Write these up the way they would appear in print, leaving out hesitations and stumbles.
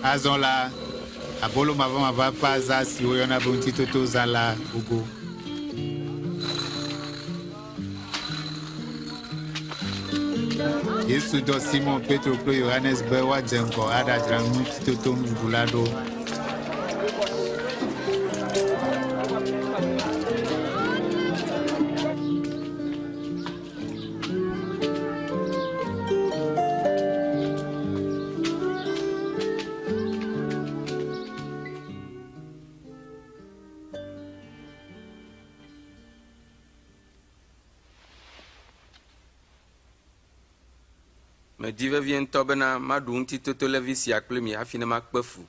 Azɔ la, abolo maʋamaʋã ƒe azã si woyɔna be Ŋutitotozã la gogo. Yesu dɔ Simon Petro kple Yohanes be woadze ŋgɔ aɖadzra Ŋutitotonuɖuɖu la ɖo. Medi vevie ŋutɔ bena maɖu Ŋutitotolevi sia kpli mi hafi ne makpe fu.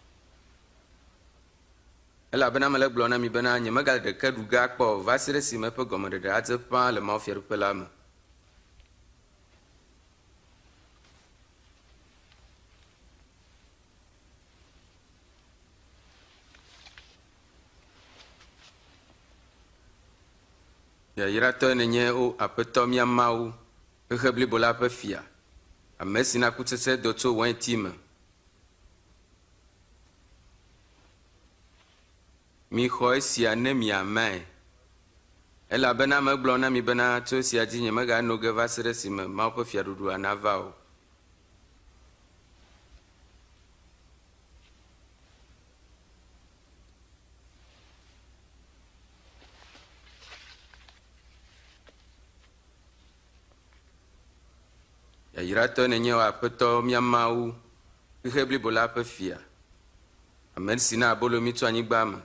Elabena mele egblɔm na mi bena, nyemegale ɖeke ɖu ge akpɔ o, va se ɖe esime eƒe gɔmeɖeɖe adze ƒãa le Mawu Fiaɖuƒe la me. Yayratɔe nènye, O Aƒetɔ, mía Mawu, xexe blibo la ƒe Fia, ame si na kutsetse do tso wainti me. Mixɔ esia ne miamae, elabena megblɔ na mi bena, tso esia dzi nyemegano ge va se ɖe esime Mawu ƒe fiaɖuɖua nava o. Yayratɔe nènye, O Aƒetɔ, mía Mawu, xexe blibo la ƒe Fia, ame si na abolo mí tso anyigba me.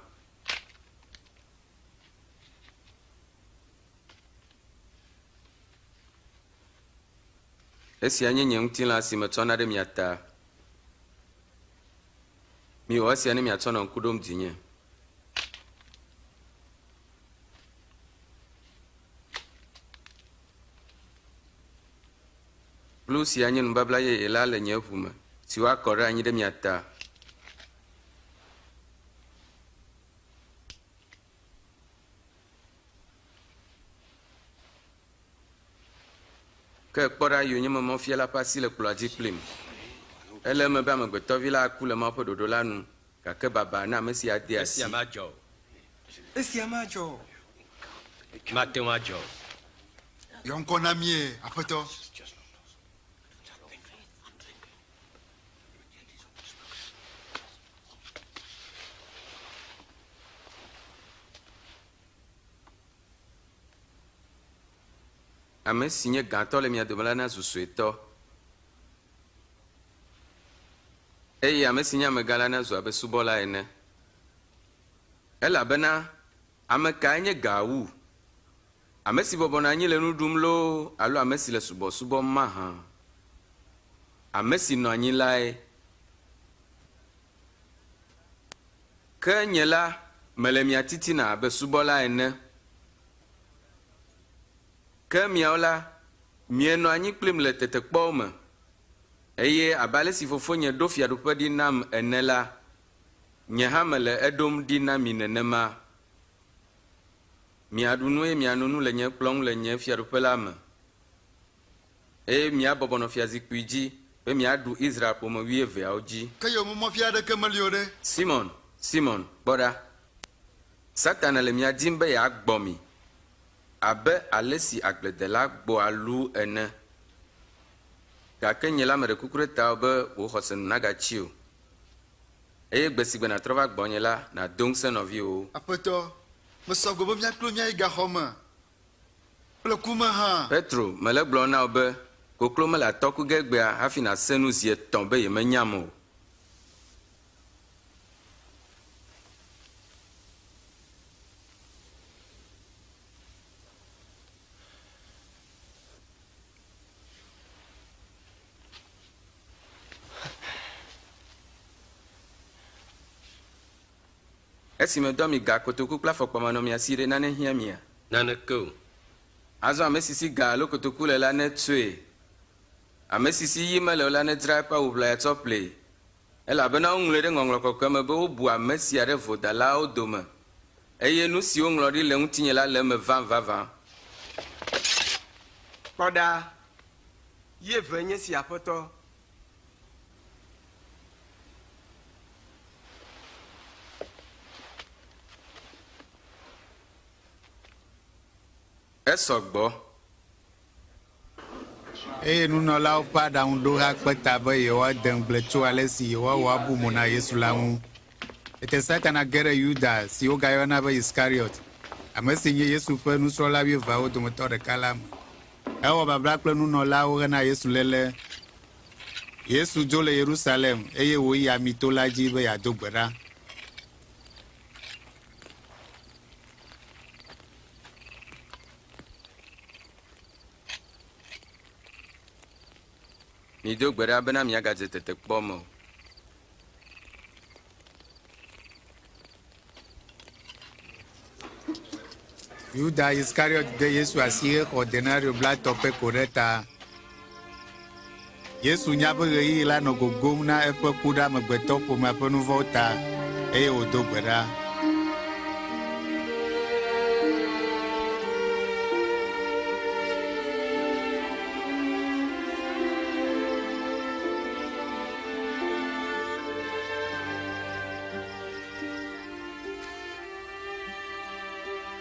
Esia nye nye ŋutilã si metsɔna ɖe mia ta. Miwɔ esia ne miatsɔ nɔ ŋku ɖom dzinye. Kplu sia nye nubabla yeye la le nye ʋu me, si woakɔ ɖe anyi ɖe mia ta. Ke kpɔ ɖa, yonyeme mɔfiala ƒe asi le kplɔa dzi kplim. Ele eme be Amegbetɔvi la aku le Mawu ƒe ɖoɖo la nu, gake baba na ame si adee asi. Esia madzɔ o. Esia madzɔ o. Mate ŋu adzɔ o. Yɔ ŋkɔ na míe, Aƒetɔ. Ame si nye gãtɔ le mia dome la nazu suetɔ, eye ame si nye amegã la nazu abe subɔla ene. Elabena ame kae nye gã wu? Ame si bɔbɔ nɔ anyi le nu ɖum loo alo ame si le subɔsubɔm mahã? Ame si nɔ anyi lae. Ke nye la, mele mia titina abe subɔla ene. Ke miawo la, mienɔ anyi kplim le tetekpɔwo me, eye abe ale si Fofonye ɖo fiaɖuƒe ɖi nam ene la, nye hã mele eɖom ɖi na mi nenema. Miaɖu nu eye miano nu le nye kplɔ̃ ŋu le nye fiaɖuƒe la me, eye miabɔbɔ nɔ fiazikpui dzi be miaɖu Israel ƒome wuieveawo dzi. Ke yomemɔfia aɖeke meli o ɖe? Simon, Simon, kpɔ ɖa! Satana le mia dim be yeagbɔ mi abe ale si agbledela gbɔa lu ene. Gake nye la meɖe kuku ɖe tawò be wò xɔse nu nagatsi o. Eye gbe si gbe nàtrɔ va gbɔnye la, nàdo ŋusẽ nɔviwòwo. Aƒetɔ, mesɔ gbɔ be mía kpli wò míayi gaxɔ me kple ku me hã. Petro, mele egblɔm na wò be, koklo mele atɔ ku ge egbea hafi nàse nu zi etɔ̃ be yemenyam o. Esi medɔ mi ga, kotoku kple afɔkpa manɔ mia si ɖe, nane hiã mia? Naneke o. Azɔ ame si si ga alo kotoku le la netsɔe. Ame si si yi mele o la nedzra eƒe awu ʋlaya tsɔ ƒlee. Elabena woŋlɔe ɖe Ŋɔŋlɔ Kɔkɔe me be wobu ame sia ɖe vodalawo dome, eye nu si woŋlɔ ɖi le ŋutinye la le eme vam vavã. Kpɔ ɖa, yi evee nye esi, Aƒetɔ. Esɔ gbɔ. Eye nunɔlawo ƒe aɖaŋuɖoha kpe ta be yewoade ŋugble tso ale si yewoawɔ abu mo na Yesu la ŋu. Tete Satana ge ɖe Yuda, si wogayɔna be Iskariɔt, ame si nye Yesu ƒe nusrɔ̃la wuieveawo dometɔ ɖeka la me. Ewɔ babla kple nunɔlawo hena Yesu léle. Yesu dzo le Yerusalem eye wòyi Amito la dzi be yeado gbe ɖa. Mido gbe ɖa bena miagadze tetekpɔ me o. Yuda Iskariɔt de Yesu asi hexɔ denario blaetɔ̃ pɛ ko ɖe ta. Yesu nya be ɣeyiɣi la nɔ gogom na eƒe ku ɖe amegbetɔƒomea ƒe nu vɔ̃wo ta eye wòdo gbe ɖa.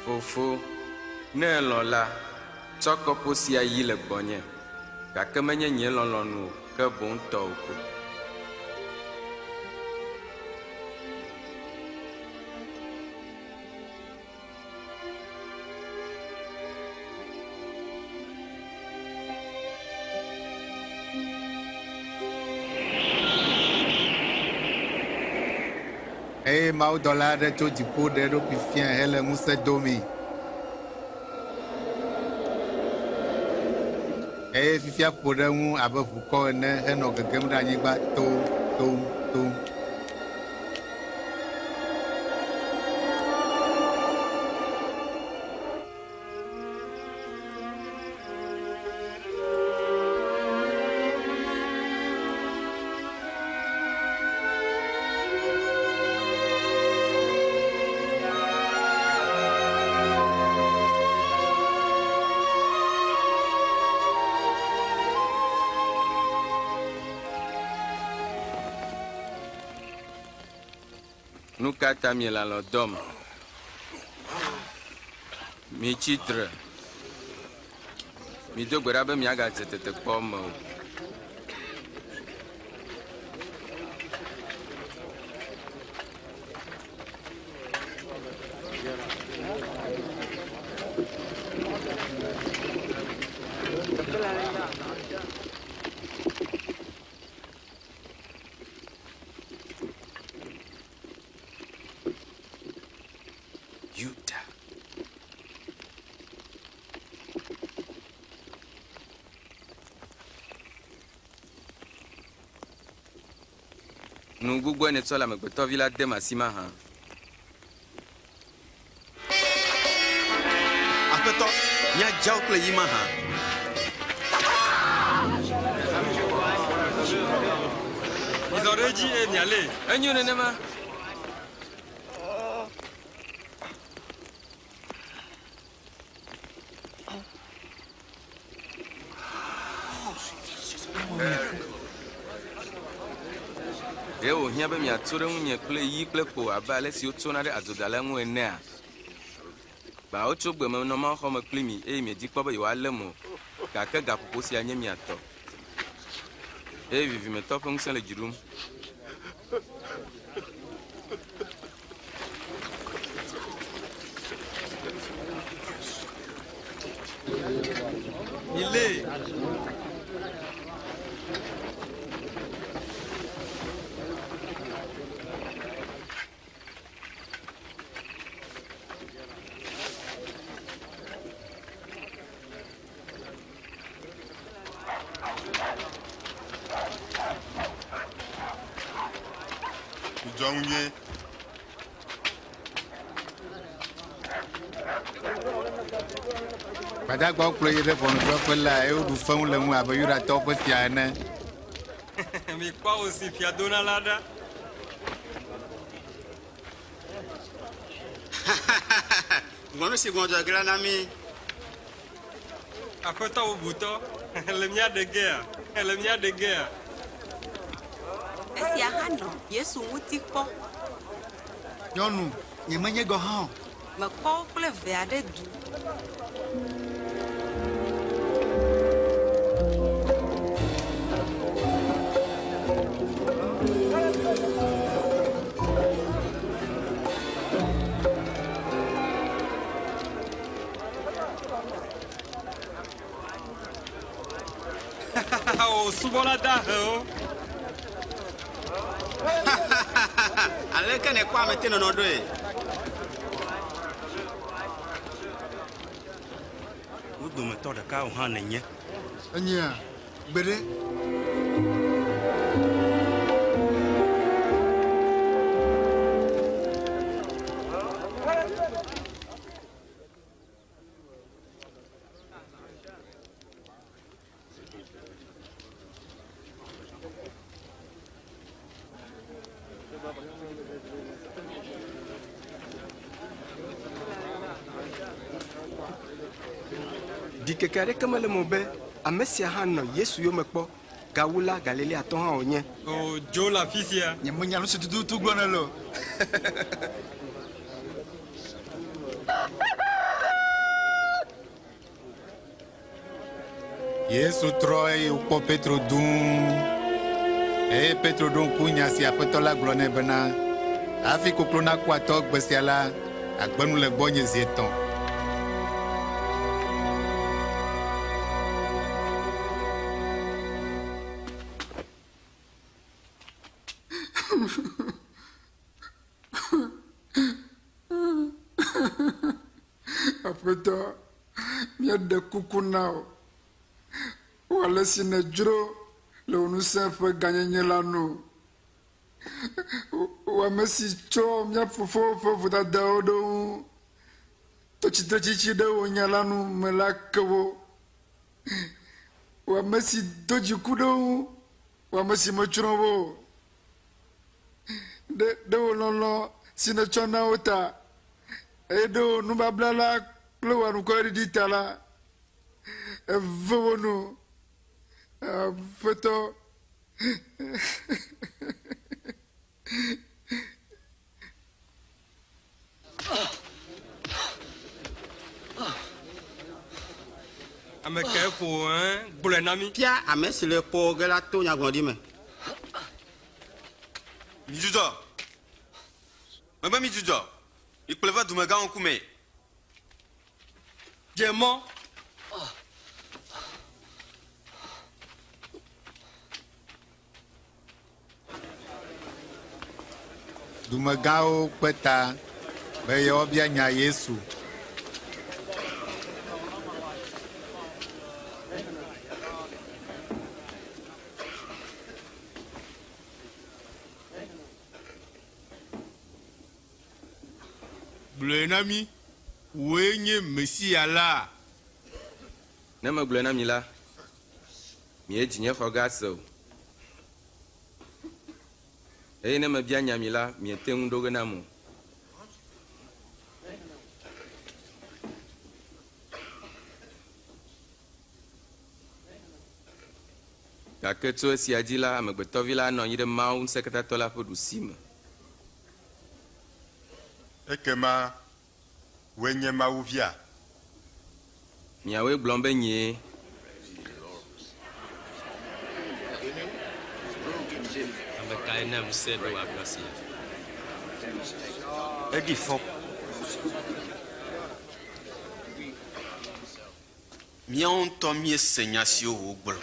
Fofo, ne èlɔ̃ la, tsɔ kɔpo sia yi le gbɔnye, gake menye nye lɔlɔ̃nu o, ke boŋ tɔwò ko. Eye mawudɔla aɖe tso dziƒo ɖe eɖokui fiae hele ŋusẽ domii. Eye fifia ƒo ɖe eŋu abe ʋukɔ ene henɔ gegem ɖe anyigba toŋtoŋtoŋ. Nu ka ta miele alɔ̃ dɔm? Mitsi tre. Mido gbe ɖa be miagadze tetekpɔ me o. Yuda. Nu gbogboe nètsɔ le amegbetɔvi la dem asi mahã? Aƒetɔ, míadza wo kple yi mahã? Mizɔ ɖe edzi eye mialée. Enyo nenema. Ɖe wòhiã be miatso ɖe ŋunye kple yi kple kpo abe ale si wotsona ɖe adzodala ŋu enea? Gbã wotso gbe menɔ mawuxɔ me kpli mi eye miedi kpɔ be yewoalém o, gake gaƒoƒo sia nye mia tɔ. Eye vivimetɔ ƒe ŋusẽ le dzi ɖum. Milée! Midzɔ ŋu nyuie. Gbadagbawo kplɔe yi ɖe ʋɔnudrɔ̃ƒe la eye woɖu fewu le eŋu abe Yudatɔwo ƒe fia ene. Mikpɔ awu si fia dona la ɖa. Gblɔ nu si gbɔdzɔ ge la na mí. Aƒetɔ bubutɔ, èle mía ɖe gea? Èle mía ɖe gea? Esia hã nɔ Yesu ŋuti kpɔ. Nyɔnu, nyemenye gɔ̃ hã o. Mekpɔ wo kple vea ɖe du. wò subɔla dahewo. Aleke nèkpɔ ametenɔnɔ ɖoe? Wo dometɔ ɖeka wò hã nènye. Enyea? Gbeɖe! Ɖikeke aɖeke mele eme o be ame sia hã nɔ Yesu yome kpɔ. Gawu la, Galileatɔ hã wònye. O, dzo le afi sia. Nyemenya nu si tututu gblɔm nèle o. Yesu trɔ eye wòkpɔ Petro dũu. Eye Petro ɖo ŋku nya si Aƒetɔ la gblɔ nɛ bena, Hafi koklo naku atɔ egbe sia la, àgbe nu le gbɔnye zi etɔ̃. Aƒetɔ, míeɖe kuku na wò, wɔ ale si nèdzro le wò ŋusẽ ƒe gãnyenye la nu. Wò ame si tsɔ mía fofowo ƒe vodadawo ɖo ŋu to tsitretsitsi ɖe wò nya la nu me la ke wo. Wò ame si do dziku ɖe wo ŋu, wò ame si metsrɔ̃ wo o. Ɖe, ɖe wò lɔlɔ̃ si nètsɔ na wo ta, eye ɖe wò nubabla la kple wò anukwareɖiɖi ta la, ève wo nu, Aƒetɔ. Ame kae ƒo wò hẽ? Gblɔe na mí. Fia ame si le ƒo wò ge la to nyagblɔɖi me. Midzudzɔ! Mebe midzudzɔ! Mikplɔe va dumegãwo ŋkumee. Dze mɔ. Dumegãwo kpe ta be yewoabia nya Yesu. Gblɔe na mí, wòe nye Mesia laa? Ne megblɔe na mi la, miedzi nye xɔ ge ase o. Eye ne mebia nya mi la, miete ŋu ɖo ge nam o. Gake tso esia dzi la, Amegbetɔvi la anɔ anyi ɖe Mawu Ŋusẽkatãtɔ la ƒe ɖusime. Ekema wòe nye Mawu Via? Miawoe gblɔm be nyee. Ame kae na ŋusẽ be wòagblɔ esia? Eɖi fɔ. Míawo ŋutɔ míese nya siwo wògblɔ.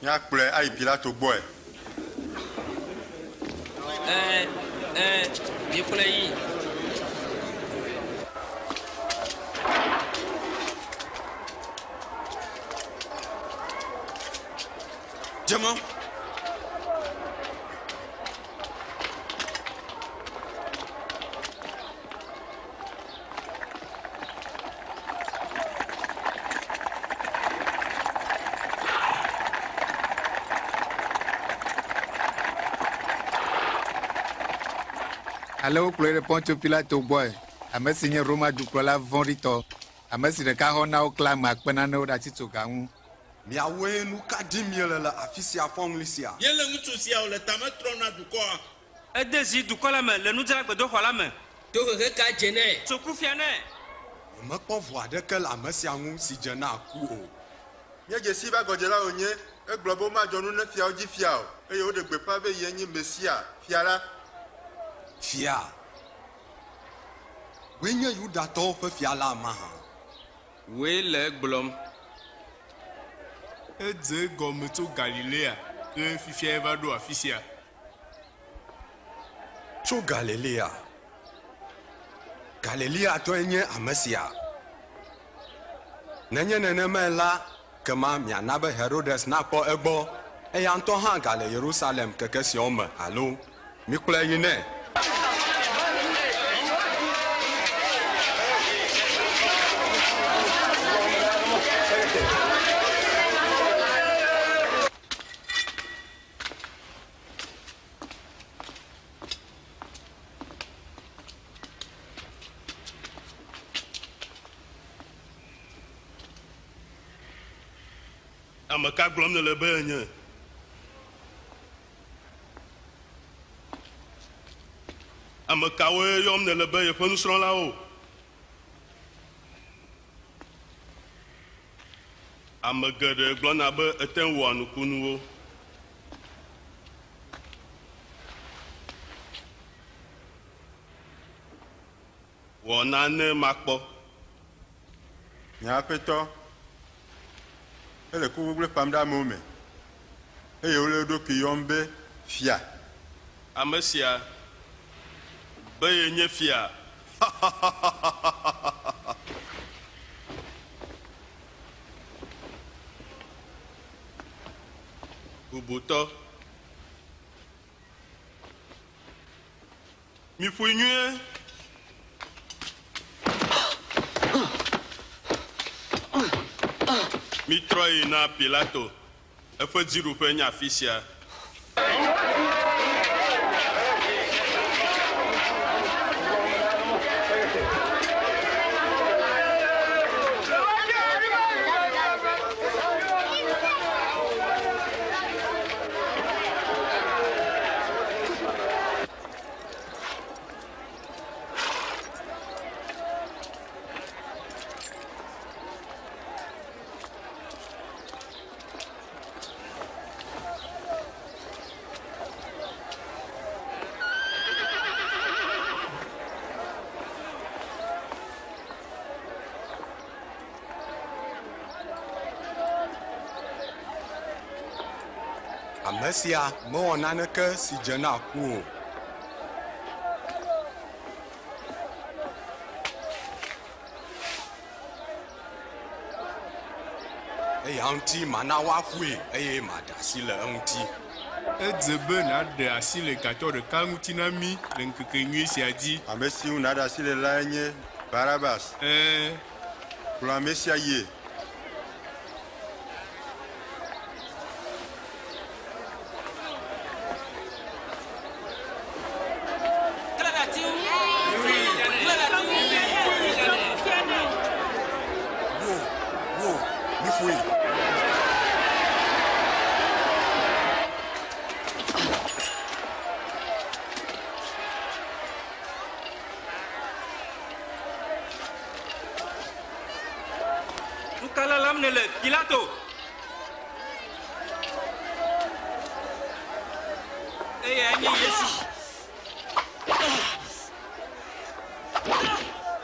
Míakplɔe ayi Pilato gbɔe. Ɛ̃, ɛ̃, mikplɔe yii. Dze mɔ. Ale wokplɔe ɖe Pontio Pilato gbɔe, ame si nye Roma dukplɔla vɔ̃ɖitɔ, ame si ɖeka xɔ na woklã ame akpe nanewo ɖe atitsoga ŋu. Miawoe nu ka dim miele le afi sia fɔŋli sia? Míelé ŋutsu sia wòle tame trɔm na dukɔa. Ede zi dukɔ la me le nudzragbedoxɔ la me. Tohehe ka dze nɛ? Tso kufia nɛ. Nyemekpɔ vo aɖeke le ame sia ŋu si dze na ku o. Míedze sii be agɔdzela wònye. Egblɔ be womadzɔ nu ne fiawo dzi fia o, eye woɖe gbeƒã be yee nye Mesia, Fia la. Fia, wòe nye Yudatɔwo ƒe fia la mahã? Wòe le egblɔm. Edze egɔme tso Galilea ke fifia eva ɖo afi sia. Tso Galilea. Galileatɔe nye ame sia. Nenye nenemae la, kema miana be Herodes nakpɔ egbɔ. Eya ŋutɔ hã gale Yerusalem keke siawo me alo? Mikplɔe yi nɛ. Ame ka gblɔm nèle be yenye? Ame kawoe yɔm nèle be yeƒe nusrɔ̃lawo? Ame geɖe gblɔna be ète ŋu wɔa nukunuwo. Wɔ nane makpɔ. Nye Aƒetɔ, ele ku gbegblẽ ƒam ɖe amewo me, eye wole wo ɖokui yɔm be fia. Ame sia be yenye fia. Bubutɔ. Miƒoe nyuie. Mitrɔ yi na Pilato. Eƒe dziɖuƒe nye afi sia. Ame sia mewɔ naneke si dze na ku o. Eya ŋuti mana woaƒoe eye maɖe asi le eŋuti. Edze be nàɖe asi le gatɔ ɖeka ŋuti na mí le ŋkekenyui sia dzi. Ame si ŋu nàɖe asi le lae nye Barabas. Ɛ̃. Kplɔ ame sia yie. Wo, wo, miƒoe. Nu ka lalam nèle, Pilato? Eyae nye Yesu.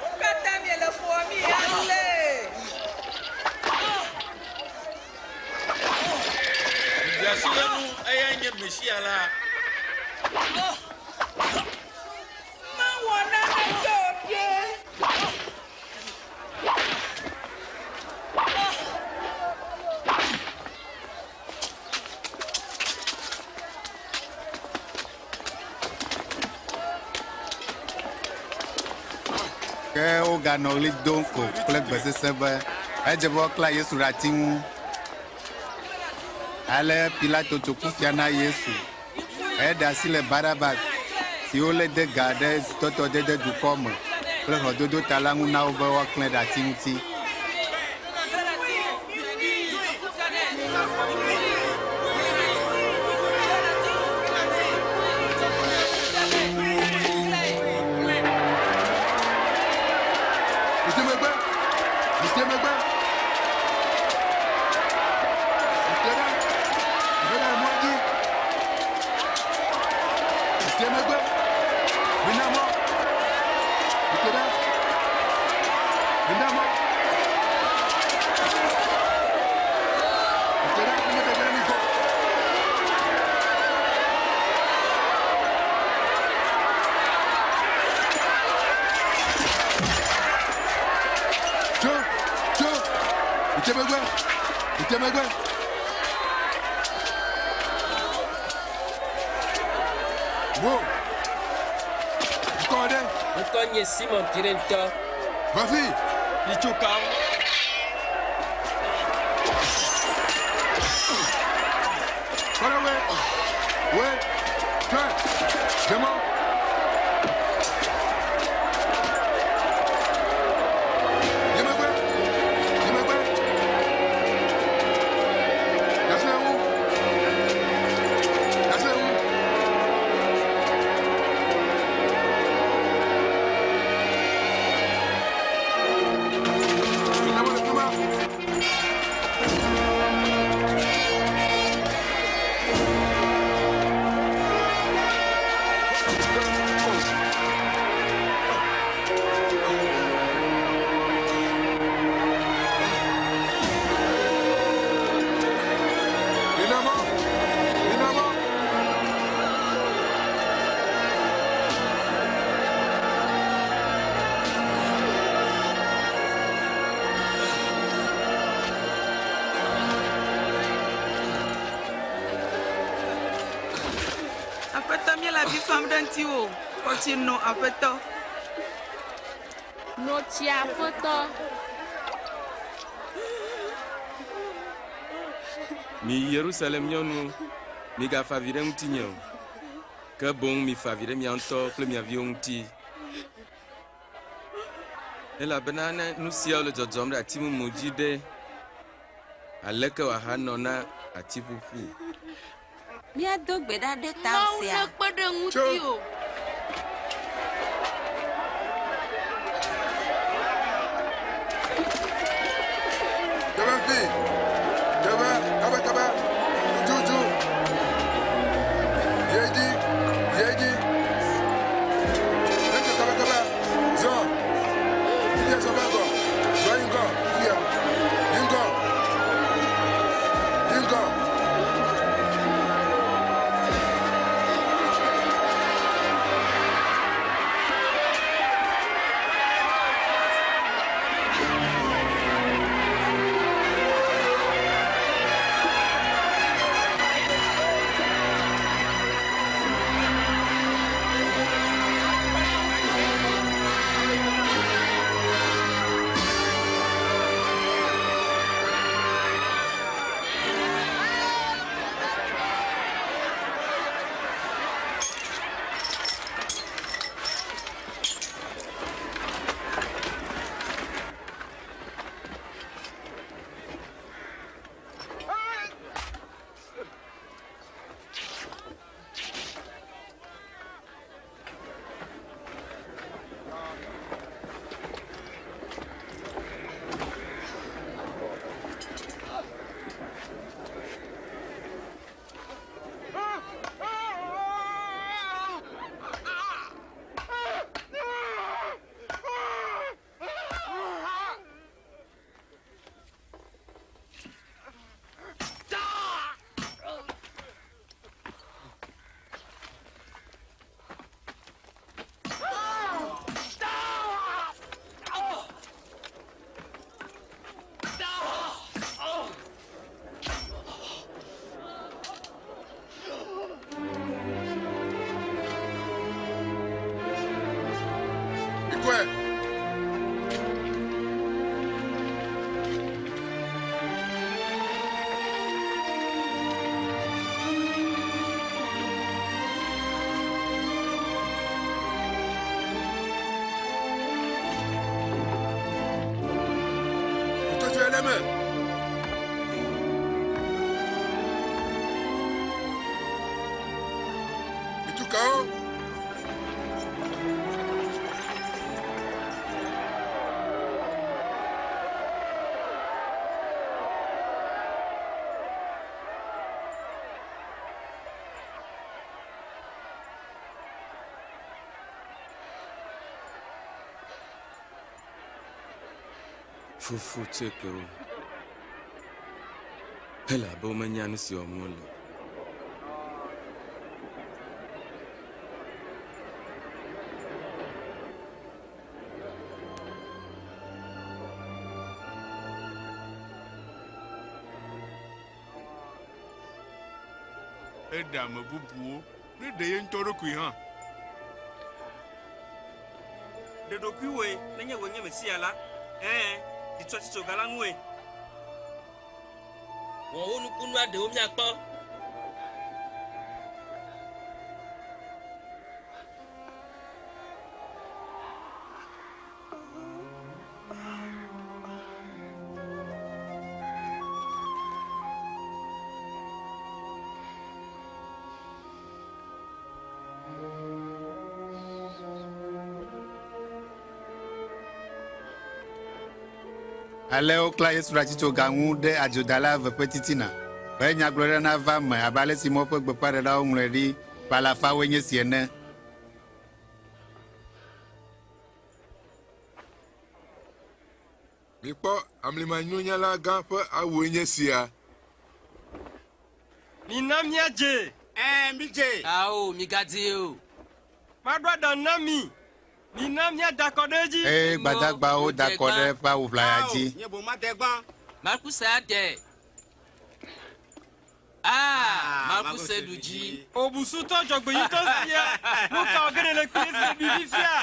Nu ka ta miele ƒowɔm yi ale? Ɖe asi le eŋu, eyae nye Mesia la. Mewɔ naneke o ɖe! Ke woganɔ ɣli dom ko kple gbe sesẽ be, Edze be woaklã Yesu ɖe ati ŋu. Ale Pilato tso kufia na Yesu. Eɖe asi le Barabas, si wolé de ga ɖe zitɔtɔdede dukɔ me kple hlɔ̃dodo ta la ŋu na wo be woaklãe ɖe ati ŋuti. Mite megbe! Mite megbe! Mite ɖa! Mite ɖa le mɔa dzi! Mite megbe! Mina mɔ! Mite ɖa! Mina mɔ! dze ɖa, ne meɖe dze ɖa mi gbɔ. Tso, tso, mite megbe, mite megbe. Wo, ŋkɔ ɖe. Ŋkɔ nye Simon Kirentɔ. Va fi. Mitso kawo. Kɔɖe we, we, trɛ, dze mɔ. Yi megbe, yi megbe. Ɖe ŋu. Ɖe ŋu. Mina mo le fi ma. Mina mo. Mina mo. Aƒetɔ míele avi fam ɖe ŋutiwò o. Xɔ tsi no aƒetɔ. No tsi aƒetɔ. Mi Yerusalem nyɔnuwo, migafa avi ɖe ŋutinye o, ke boŋ mifa avi ɖe mia ŋutɔ kple mia viwo ŋuti. Elabena ne nu siawo le dzɔdzɔm ɖe ati mumu dzi ɖe, aleke wòahanɔ na ati ƒuƒu? Míado gbe ɖa ɖe ta Mawu sia. nekpe ɖe ŋutiwò. Kaba fi. Kaba, kaba, kaba. Tutu. Yeji, yeji. Eke kaba, kaba. Zɔ. Fia zɔ bɛ gɔ. Zɔ yi ŋgɔ. Fia. Yi ŋgɔ. Yi ŋgɔ. Ikɔe. Wotɔtɔ ɖe me. Mitu kawo. Fofo tse ke wo. Elabe womenya nu si wɔm wole o. Eɖe ame bubuwo, neɖe ye ŋutɔ ɖokui hã. Ɖe ɖokuiwòe nenye wòe nye Mesia la. Ɛ̃, ɖi tso atitsoga la ŋue. Wɔ wò nukunua ɖewo míakpɔ. Ale woklã Yesu ɖe atitsoga ŋu ɖe adzodala eve ƒe titina be nyagblɔɖia nava eme abe ale si Mawu ƒe gbeƒãɖelawo ŋlɔe ɖi ƒe alafawoe nye esi ene. Mikpɔ amlimanyonyala gã ƒe awue nye sia. Mina míadze. Ɛ̃, mídze. Ao, migadze o. Maɖo aɖaŋu na mi. Mina míada akɔ ɖe edzi. Eye gbadagbawo da akɔ ɖe eƒe awu ʋlaya dzi. Ao, nye boŋ made gbã. Markuse ade. Ah, Markuse ɖu dzi. Obusutɔ dzɔgbenyuitɔ sia, nu ka wɔ ge nèle kple esi nèɖui fifia?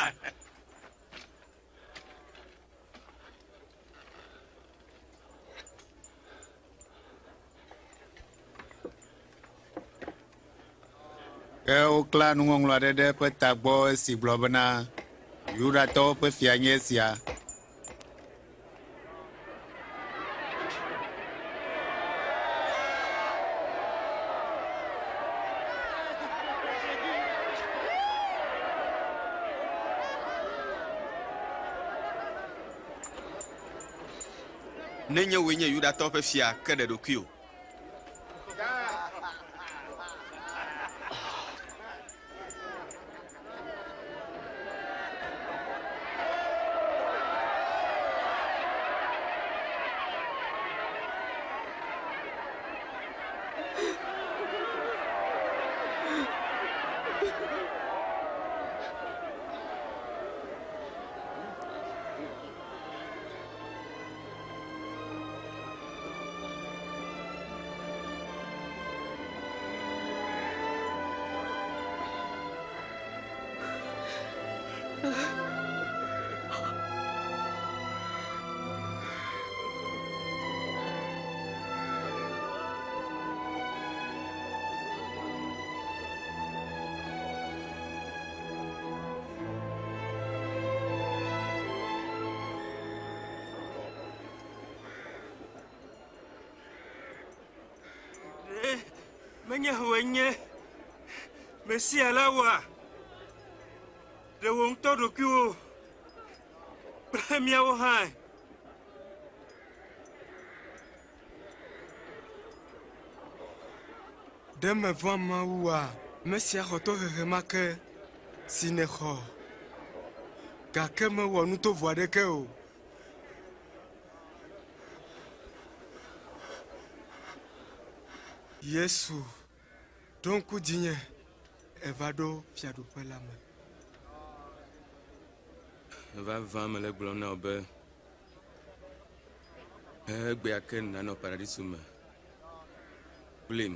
Ke woklã nuŋɔŋlɔ aɖe ɖe eƒe tagbɔ esi gblɔ bena, Yudatɔwo ƒe fia nye esia. Nenye wòe nye Yudatɔwo ƒe fia, ke ɖe ɖokuiwò. Ɖe menye wòe nye Mesia la oa? Ɖe wò ŋutɔ ɖokuiwò kple míawo hãe. Ɖe mevɔ̃a Mawu oa? Mesia xɔ tohehe ma ke si nèxɔ, gake mewɔ nu tovo aɖeke o. Yesu, ɖo ŋku dzinye èva ɖo fiaɖuƒe la me. Vavã mele egblɔm na wò be, egbea ke nànɔ paradiso me kplim.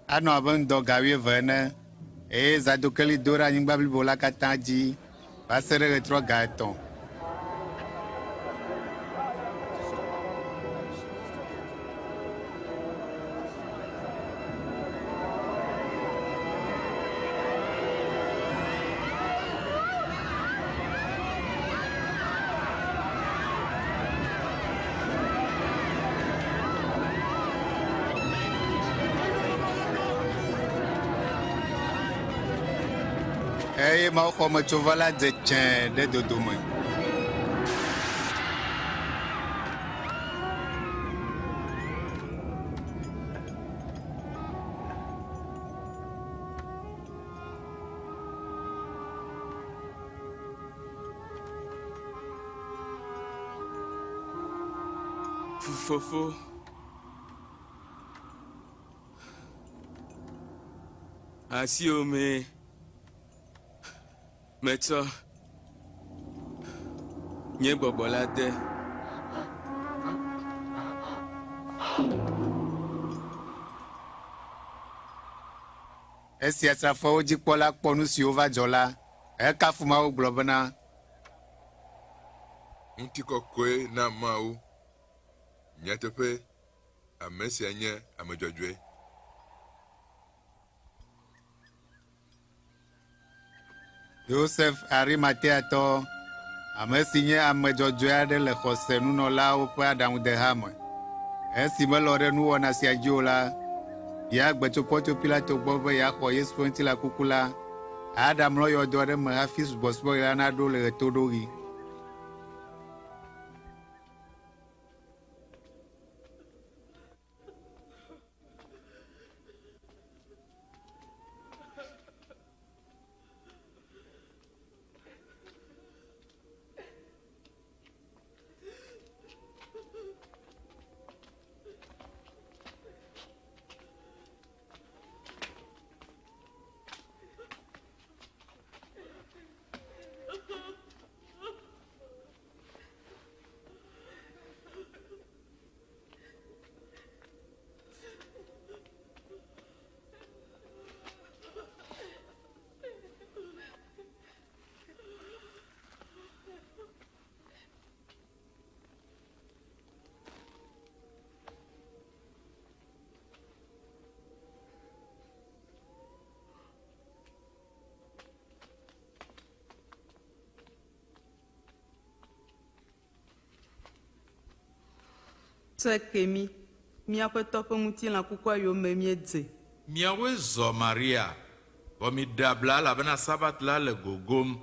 Anɔ abe ŋdɔ ga wuieve ene, eye zadokeli do ɖe anyigba blibo la katã dzi va se ɖe ɣetrɔ ga etɔ̃. Eye mawuxɔmetsovɔ la dze tsɛ̃ ɖe dodome. Fofo, asiwò mee metsɔ nye gbɔgbɔ la de. Esi asrafoawo dzikpɔla kpɔ nu siwo va dzɔ la, ekafu Mawu gblɔ bena, Ŋutikɔkɔe na Mawu! Nyateƒe, ame sia nye ame dzɔdzɔe. Yosef Arimateatɔ, ame si nye ame dzɔdzɔe aɖe le xɔse nunɔlawo ƒe aɖaŋudeha me, esi melɔ̃ ɖe nuwɔna sia dzi o la, bia gbe tso Pontio Pilato gbɔ be yeaxɔ Yesu ƒe ŋutilã kuku la aɖamlɔ yɔdo aɖe me hafi subɔsubɔɣi la naɖo le ɣetoɖoɣi. Tsɔe ke mí, mía Aƒetɔ ƒe ŋutilã kukua yome míedze. Miawoe zɔ Maria, vɔ miɖe abla elabena Sabat la le gogom.